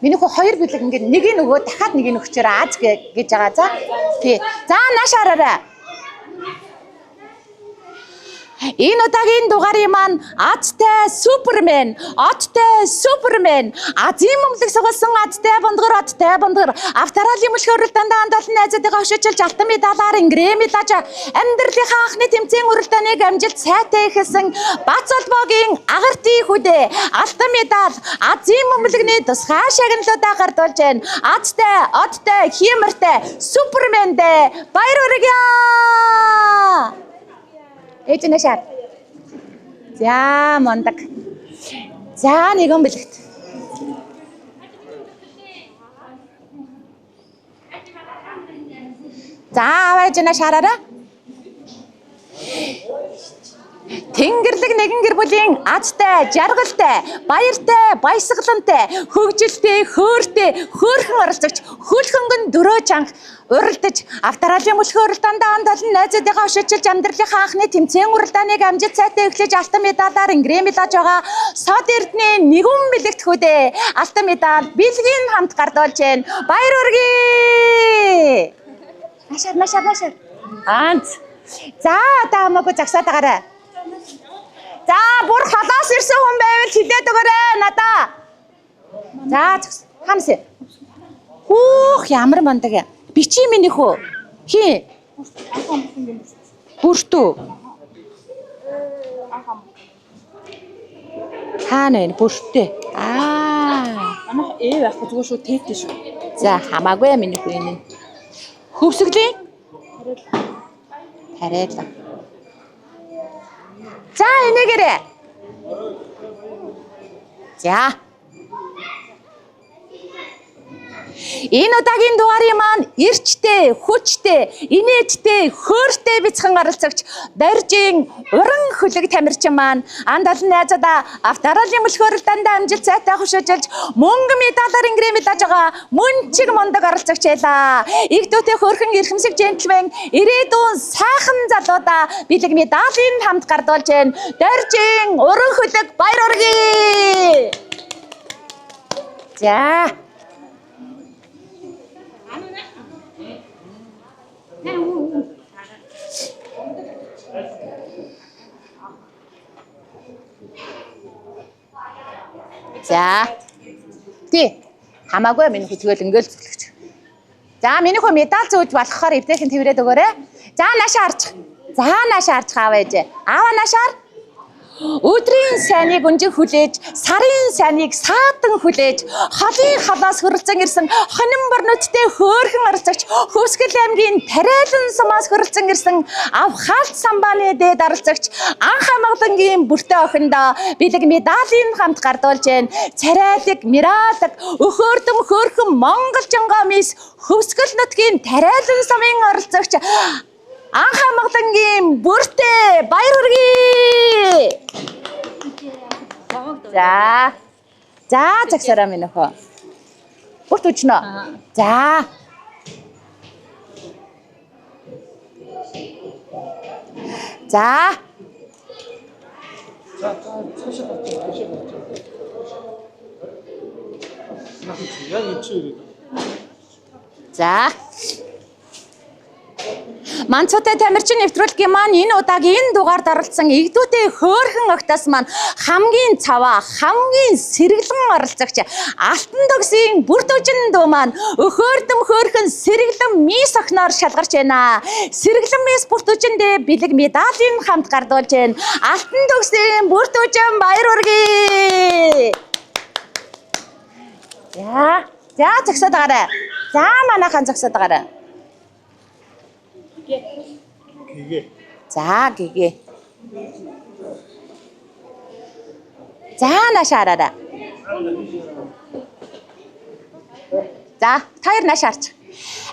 Миний хүү хоёр бэлэг ингээд нэг нь өгөө дахиад нэг нь өгчөөрэй аз гэж байгаа. За. Тий. За нааш хараарай. Энэ удаагийн дугаарын маань Азтай Супермен, Оттой Супермен, Азийн бөмбөлөг сугалсан Азтай бундгар, Оттой бундгар, Австралийн мөлхөө уралдаанд андалн найзуудыгаа хөшөөчилж алтан медалаар ингрэм медалж амьдралынхаа анхны тэмцээн уралдааныг амжилт сайтай эхэлсэн Бац холбоогийн агартын хүдэ алтан медаль Азийн бөмбөлөгний тусгай шагналуудаа гардуулж байна. Азтай, Оттой, Химэртэй, Супермендээ баяр хүргье! Ээж нь шар. За мундаг. За нэгэн бэлэгт. За аваа ээж нь шараарай. Тэнгэрлэг нэгэн гэр бүлийн азтай, жаргалтай, баяртай, баясгалантай, хөгжилтэй, хөөртэй, хөөрхөн оролцогч хөлхөнгөн дөрөө чанга уралдаж Австралийн мөлхөө уралдаанд анд олон найзуудыгаа өшөөчилж амьдралынхаа анхны тэмцээн уралдааныг амжилт сайтай эхлэж алтан медалаар ингрэм медалж байгаа Сод Эрдэнэ нэгэн бэлэгт хүүдээ алтан медаль бэлгийн хамт гардуулж байна. Баяр хүргэе! Нашаар, нашаар, нашаар. Анц. За одоо хамаагүй загсаад байгаарай. За бүр холоос ирсэн хүн байвал хэлээд өгөөрэй надаа. За загс. Хамс. Хүүх ямар мундаг юм. Бичи миний хөө. Хин. Бүртүү. Хаана вэ? Бүртээ. Аа. Манайх ээ байхгүй зүгээр шүү тээтэй шүү. За хамаагүй миний хүү энэ. Хөвсгөлийн? Тариалан. За энийгээрээ. За. Энэ удаагийн дугаарын маань эрчтэй, хүчтэй, инээдтэй, хөөртэй бяцхан оролцогч Доржийн уран хөлөг тамирчин маань анд олон найзуудаа Австралийн мөлхөө уралдаанд амжилт сайтай хөшөөжилж мөнгө медалаар ингрэм медалж байгаа мөнчиг мундаг оролцогч байлаа. Игдүүтэй хөөрхөн эрхэмсэг джентльмен ирээдүйн сайхан залуудаа бэлэг медалийн хамт гардуулж байна. Доржийн уран хөлөг баяр хүргэе. За. За. Тий. Хамаагүй миний хүү тэгэл ингээл зүтлэгч. За миний хүү медаль зөөж болохоор эвтэйхэн тэрвэрэд өгөөрэй. За наашаа харчих. За наашаа харчих аав ээж. Аава наашаар. Өдрийн сайныг өнжиг хүлээж, сарын сайныг саадан хүлээж, холын халаас хөрөлцөн ирсэн хонин борноттой хөөрхөн оролцогч Хөвсгөл аймгийн Тариалан сумаас хөрөлцөн ирсэн Авхаалт самбааны дээд оролцогч Анх амгалангийн бүртээ охиндоо бэлэг медалийн хамт гардуулж байна. Царайлаг, Миралаг, өхөөрдөм хөөрхөн Монголжонгоо мис Хөвсгөл нутгийн Тариалан сумын оролцогч Анх амгалангийн бүртээ баяр хүргэе. За. За загсараа минь өхөө. Бүрт үжнэ. За. За. За цаашаа гарч цаашаа гарч. Яг энэ чи ирээд. За. Манцуутай тамирчин нэвтрүүлгийн маань энэ удаагийн энэ дугаард оролцсон игдүүтэй хөөрхөн огтоос маань хамгийн цаваа, хамгийн сэргэлэн оролцогч Алтан догсын бүрт өжин дүү маань өхөөрдөм хөөрхөн сэргэлэн мис охиноор шалгарч байна. Сэргэлэн мис бүрт өжиндээ бэлэг медалийн хамт гардуулж байна. Алтан догсын бүрт өжин баяр хүргэе. За, за зогсоод байгаарай. За манайхан зогсоод байгаарай. Гэгээ. За гэгээ. За наашаа хараарай. За та хоёр наашаа харчих.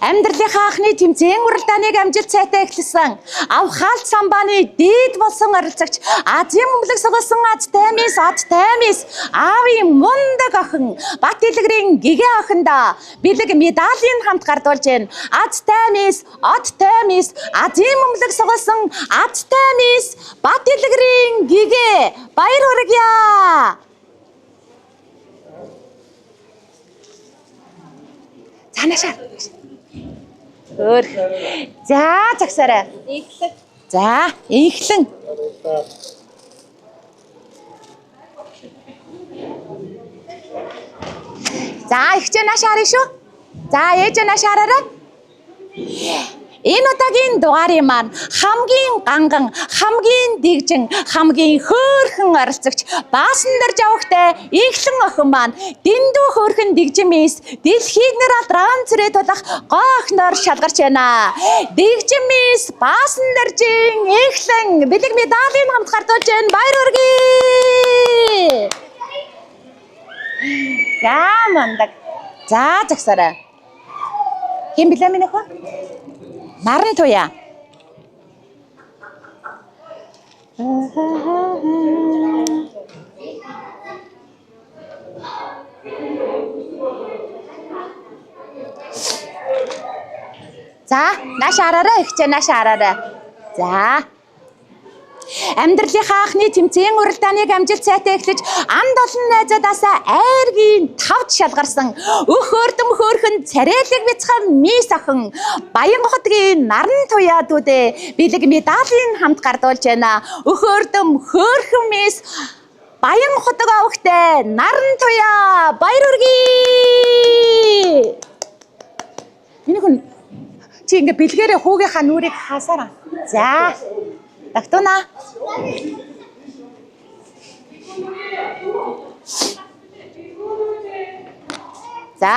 Амьдралынхаа анхны тэмцээн уралдааныг амжилт сайтай эхэлсэн. Авхаалт самбааны дээд болсон оролцогч Азийн бөмбөлөг сугалсан Азтай мис, Оттой мис, аавын мундаг охин Бат Дэлгэрийн гэгээ охиндоо бэлэг медалийн хамт гардуулж байна. Азтай мис, Оттой мис, Азийн бөмбөлөг сугалсан Азтай мис, Бат Дэлгэрийн гэгээ баяр хүргье. За наашаа. Хөөх. За загсаарай. Инхлэг. За, инхлэн. За, ихчээ нааш харъя шүү. За, ээжээ нааш хараарай. Энэ удаагийн дугаарын маань хамгийн ганган, хамгийн дэгжин, хамгийн хөөрхөн оролцогч баасан дээр явахтай инхлэн охин маань дэндүү хөөрхөн дэгжин мис дэлхийг нэр алдрaan цэрээ тулах гоо охиноор шалгарч байна. Дэгжин мис баасан дэржин инхлэн бэлэг медалийн хамт гардуулж байна. Баяр хүргэе. За мундаг. За загсаарай. Хэн блэ миний хөө? Наран туяа. За, нааш хараарай, ихчээ нааш хараарай. За. Амьдралынхаа анхны тэмцээн уралдааныг амжилт сайтай эхлэж анд олон найзуудаасаа айргийн тавд шалгарсан өх өөрдөм хөөрхөн царайлаг бяцхан мис охин Баян хотгийн наран туяа дүүдээ бэлэг медалийн хамт гардуулж байна. Өх өөрдөм хөөрхөн мис Баян хотог овогтой наран туяа баяр хүргэе. Миний хүн чи ингээ бэлгээрээ хүүгийнхаа нүрийг хасаараа. За. Дагтуна. За.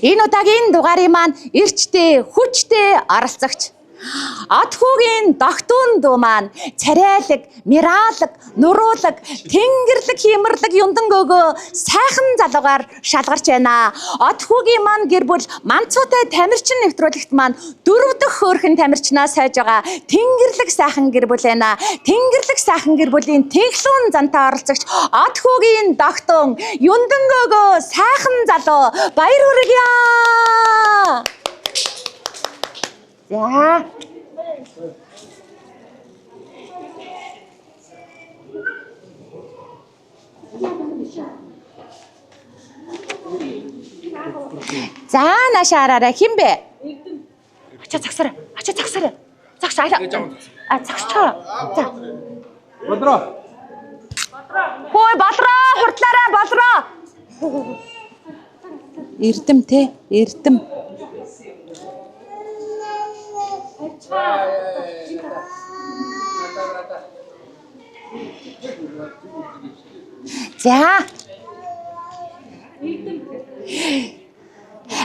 Энэ удаагийн дугаарын маань эрчтэй, хүчтэй оролцогч Од хүүгийн догтун дүү маань царайлаг, мираалаг, нуруулаг, тэнгерлэг, хиймэрлэг юндан гөөгөө сайхан залуугаар шалгарч байна. Од хүүгийн маань гэр бүл манцуутай тамирчин нэвтрүүлэгт маань дөрөв дэх хөөрхөн тамирчнаа сойж байгаа тэнгерлэг сайхан гэр бүл байна. Тэнгерлэг сайхан гэр бүлийн тэнхлүүн зантай оролцогч од хүүгийн догтун юндан гөөгөө сайхан залуу баяр хүргье. За. За нааш хараарай хэн бэ? Ачаа загсаарай. Ачаа загсаарай. Загс айлаа. А загсчаа. За. Бодроо. Хөөе болроо, хурдлаарай болроо. Эрдэм те, эрдэм. За.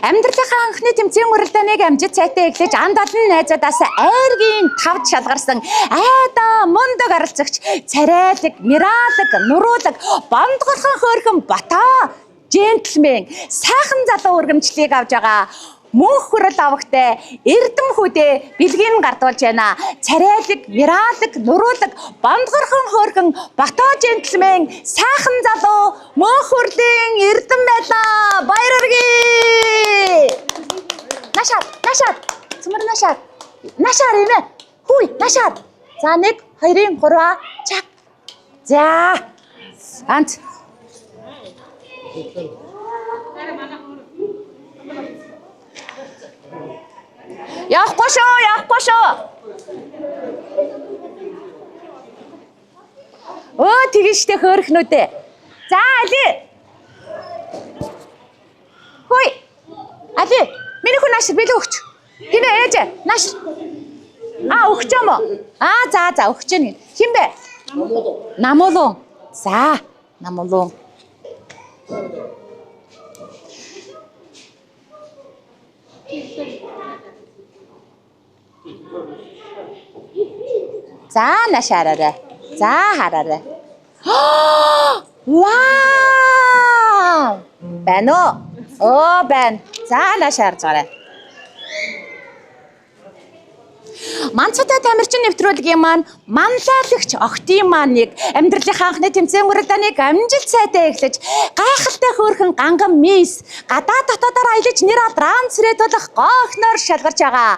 Амьдралынхаа анхны тэмцээн уралдааныг амжилт сайтай эхлэж анд олон найзуудаас айргийн тавд шалгарсан айдаа мундаг оролцогч царайлаг, мираалаг, нуруулаг, бондгорхон хөөрхөн Бата джентльмен сайхан залуу өргөмжлийг авч байгаа мөнх хүрэл авахтай эрдэм хүүдээ бэлгийг гардуулж байна. Царайлаг, мираалаг, нуруулаг, бондгорхон хөөрхөн Бата джентльмен сайхан залуу мөнх хүрлийн эрдэм байлаа. Баяр хүргэе. Наашаа, наашаа. Цөмөр наашаа. Наашаа юм ээ. Хүй, наашаа. За 1 2 3 чак. За. Ант. Явахгүй шүү, явахгүй шүү. Өө тэгэн штэ хөөрхнүүдээ. За али. Хүй. Али, миний хүн нааш бэлэг өгч. Хинэ ээж нааш. А өгч юм уу? А за за өгч гин. Хин бэ? Намуулун. За, намуулун. За нааш хараарай. За хараарай. Вау! Байна уу? Оо байна. За нааш харж байгаарай. Манцутай тамирчин нэвтрүүлгийн маань манлайлагч охтын маань нэг амьдралынхаа анхны тэмцээн уралдааныг амжилт сайтай эхлэж гайхалтай хөөрхөн ганган мис гадаа дотоодоор аялаж нэр алдрaan цэрээ тулах гоохноор шалгарч байгаа.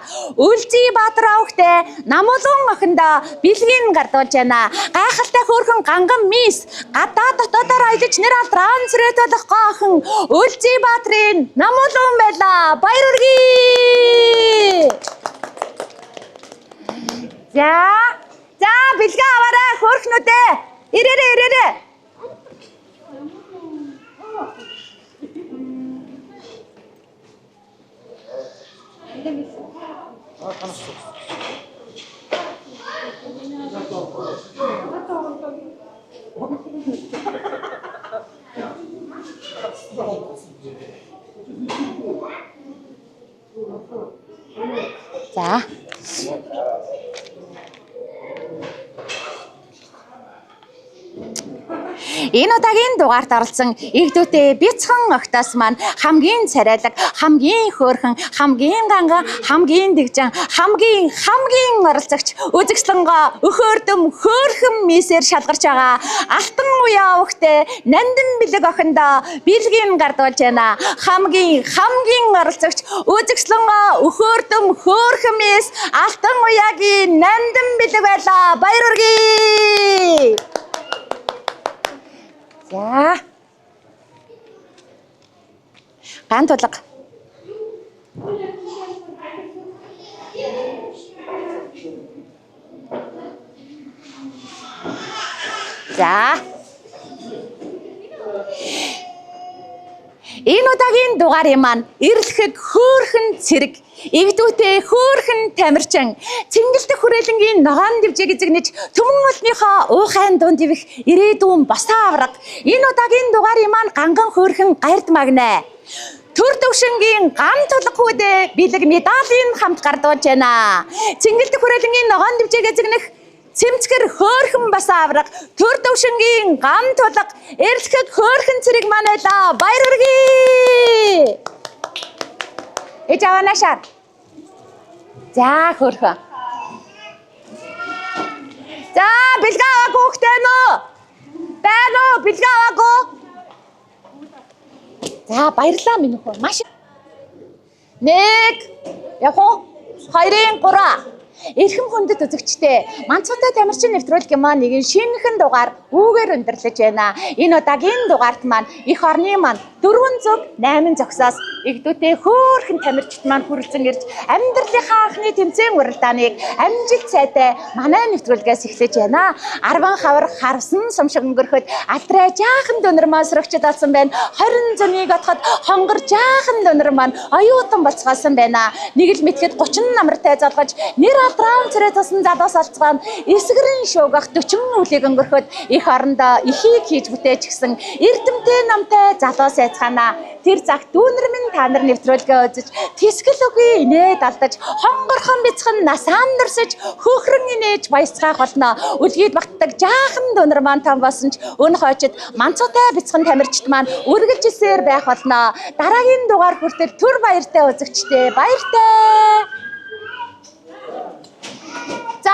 Үлзий Баатар авахтай намуулан охиндоо бэлгийн гардуулж байна. Гайхалтай хөөрхөн ганган мис гадаа дотоодоор аялаж нэр алдрaan цэрээ тулах гоохн Үлзий Баатрын намуулан байлаа. Баяр хүргэе. За. За, бэлгээ аваарай хөөрхнүүдээ. Ирээрээ, ирээрээ. За. Энэ удаагийн дугаарт оролцсон эгдүүтэй бяцхан огтоос маань хамгийн царайлаг, хамгийн хөөрхөн, хамгийн ганган, хамгийн дэгжин, хамгийн хамгийн оролцогч үзэгслэнгоо өхөөрдөм хөөрхөн мисээр шалгарч байгаа Алтан уяа өвхтэй Нандин бэлэг охиндоо бэлгийн гардуулж байна. Хамгийн хамгийн оролцогч үзэгслэнгоо өхөөрдөм хөөрхөн мис Алтан уяагийн Нандин бэлэг байлаа. Баяр хүргэе. За. Ган тулга. За. Энэ удаагийн дугаарын маань эрлэхэг хөөрхөн цэрэг, эгдүүтэй хөөрхөн тамирчин, цэнгэлдэх хүрээлэнгийн ногоон дэвжээ эзэгнэж түмэн олныхоо уухайн дунд ивэх ирээдүйн босоо авраг. Энэ удаагийн дугаарын маань ганган хөөрхөн гард магнаа. Төр төвшингийн гам тулга хүүдээ бэлэг медалийн хамт гардуулж байна. Цэнгэлдэх хүрээлэнгийн ногоон дэвжээг эзэгнэх Цэмцгэр хөөрхөн бас авраг, төр төвшингийн гам тулга, эрлэхэг хөөрхөн цэрэг маань байлаа. Баяр хүргэе. Ээж аваанашаар. За хөөрхөн. За бэлгээ аваагүй хөхтэй нөө. Байна уу? Бэлгээ аваагүй. За баярлалаа минь хөө. Маш 1 явах уу? 2 3. Эрхэм хүндэт үзэгчдээ, Манцуутай тамирчин нэвтрүүлгийн маань нэгэн шинэхэн дугаар үүгээр өндөрлөж байна. Энэ удаагийн дугаарт маань эх орны маань 4 зүг 8 зогсоос эгдүүтэй хөөрхөн тамирчид маань хүрэлцэн ирж амьдралынхаа анхны тэмцээн уралдааныг амжилт сайтай манай нэвтрүүлгээс эхлэж байна. 10 хавар харсан сум шиг өнгөрөхөд алдрай жаахан дөнөр маань сөрөгчд болсон байна. 20 зөнийг отоход хонгор жаахан дөнөр маань оюутан болцгоосон байна. Нэг л мэтгэд 30 намартай золгож нэр алдрaan царай тусан залуус олцгоон эсгэрэн шуугах 40 үлийг өнгөрөхөд эх орондоо ихийг хийж бүтээчихсэн эрдэмтэй намтай залуус айцгаана. Тэр цагт дүүнер минь та нар нэвтрүүлгээ үзэж тэсгэл үгүй инээд алдаж хонгорхон бяцхан насаан нөрсөж хөөхрөн инээж баясгаах болно. Үлгийд багтдаг жаахан дүүнер маань там болсон ч өн хойчид манцуутай бяцхан тамирчид маань үргэлжилсээр байх болно. Дараагийн дугаар хүртэл түр баяртай үзэгчдээ баяртай.